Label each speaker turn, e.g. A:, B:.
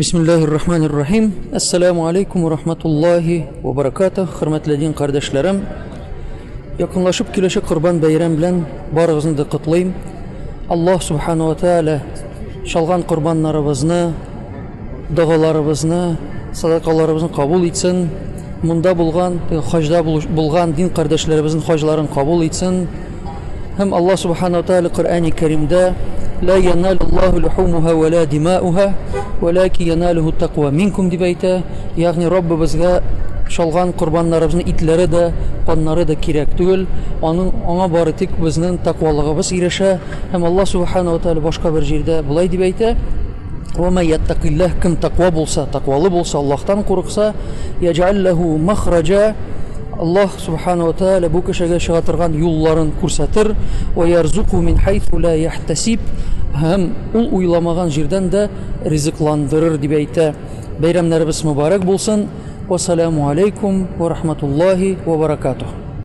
A: Бисмиллаһир рахманир рахим. Ассаламу алейкум ва рахматуллахи ва баракатух. Хөрмәтле дин кардәшләрем, якынлашып килүче Корбан бәйрәм белән барыгызны да котлыйм. Аллаһ субхану ва тааля чалган корбаннарыбызны, догаларыбызны, садакаларыбызны кабул итсен. Монда булган, хаҗда булган дин кардәшләребезнең хаҗларын кабул итсен. Һәм Аллаһ субхана ва тааля Коръәни Кәримдә: "Ла яналуллаһу лухумуха ва ла димауха, валаки яналуху тақва минкум" дип әйтә. Ягъни Раббыбызга чалган корбаннарыбызның итләре дә, каннары да кирәк түгел. Аның аңа бары тик безнең тәкъвалыгыбыз ирешә. Һәм Аллаһ субхана ва тааля башка бер җирдә болай дип әйтә: "Ва мә яттакиллаһ" кем тәкъва булса, тәкъвалы булса, Аллаһтан курыкса, яҗәл ләһу махраҗа. Аллаһ Субхана ва Тааля бу кешегә чыга торган юлларын күрсәтер, ва ярзуку мин хайсу ла яхтасиб, һәм ул уйламаган җирдән дә ризыкландырыр дип әйтә. Бәйрәмнәребез мөбарәк булсын. Вассаламу алейкум ва рахматуллахи ва баракатух.